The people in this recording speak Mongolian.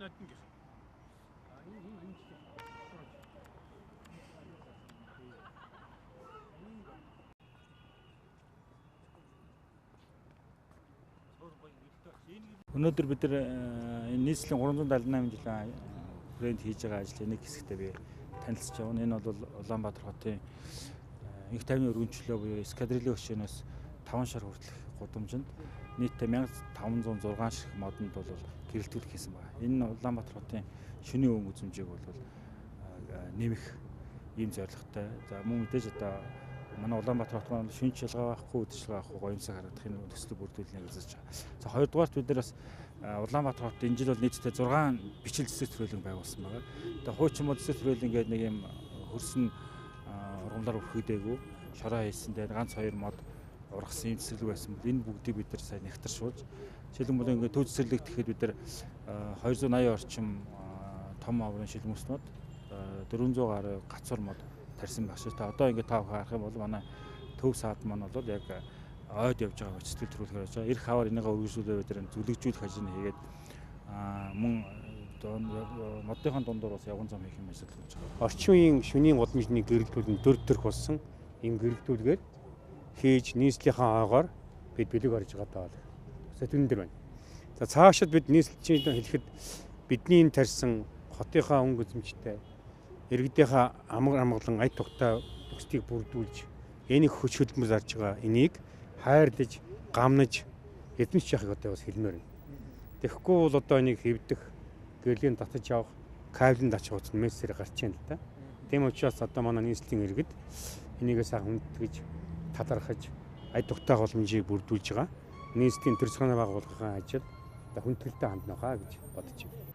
Энэ одингийнх. Энэ Өнөөдөр бид нар энэ нийслэлийн 378 жилийн хүрээнд хийж байгаа ажлын нэг хэсэгтээ би танилцж явна. Энэ бол Улаанбаатар хотын инх тайвны өргөнчлөө буюу эскадрилийн өшөөнөөс 5 шар хүртэлх гудамжинд нийтдээ 1506 ширхэг модонд бол гэрэлтүүлэх хийсэн байна. Энэ Улаанбаатар хотын шөнийн өнгө үзмжийг бол нэмэх ийм зорилготой. За мөн мэдээж одоо манай Улаанбаатар хот маань шөнө шалгаа байхгүй, өдөр шалгаа байхгүй гоёмсог харагдах энэ төслийг бүрдүүлнэ гэж үзэж байгаа. За хоёрдугаарт бид нар бас Улаанбаатар хот энэ жил бол нийтдээ 6 бичил цэцэг төрөлн байгуулсан байгаа. Тэгээ хуучин мод цэцэг төрөлн ингээд нэг юм хөрсөн ургамлаар өрхөгдөөгүй шороо хийсэн. Тэгээд ганц хоёр мод ургасан юм цэцэрлэг байсан бол энэ бүгдийг бид нар сайн нэгтэршүүлж жишээлбэл ингээд төв цэцэрлэг гэхэд бид нар 280 орчим том оврын шилмөснүүд 400 гаруй гацуур мод тарьсан байх шиг. Та одоо ингээд та харах юм бол манай төв саад маань бол яг ойд явж байгаа сэтгэл төрүүлэхээр явж байгаа. Ирэх хавар энийгээ үргэлжлүүлээ бид нар зүлэгжүүлэх ажил хийгээд мөн модынхон дундуур бас явган зам хийх юм ажил болж байгаа. Орчин үеийн шөнийн гудамжны гэрэлтүүл нь төр төрх болсон ийм гэрэлтүүлгээр хийж нийслэлийнхаа ойгоор бид бэлэг орж байгаа даа. За тэрэн дээр байна. За цаашид бид нийслэлчийн хэлэхэд бидний энэ тарьсан хотынхаа өнгө үзмжтэй иргэдийнхаа амгар амгалан ая тухтай бүсдийг бүрдүүлж энийг хүч хөдөлмөр зарж байгаа энийг хайрлаж гамнаж эзэмших яхыг одоо бас хэлмээр байна. Тэгэхгүй бол одоо энийг хэвдэх, гэрлийн татаж авах, кабелийн тач хугацаанд мессер гарч ийн л да. Тийм учраас одоо манай нийслэлийн иргэд энийгээ сайхан хүндэтгэж, талархаж, ая тухтай боломжийг бүрдүүлж байгаа. Нийслэлийн төр зохионы байгууллагын ажил одоо хүндэтгэлтэй хандна хаа гэж бодож байна.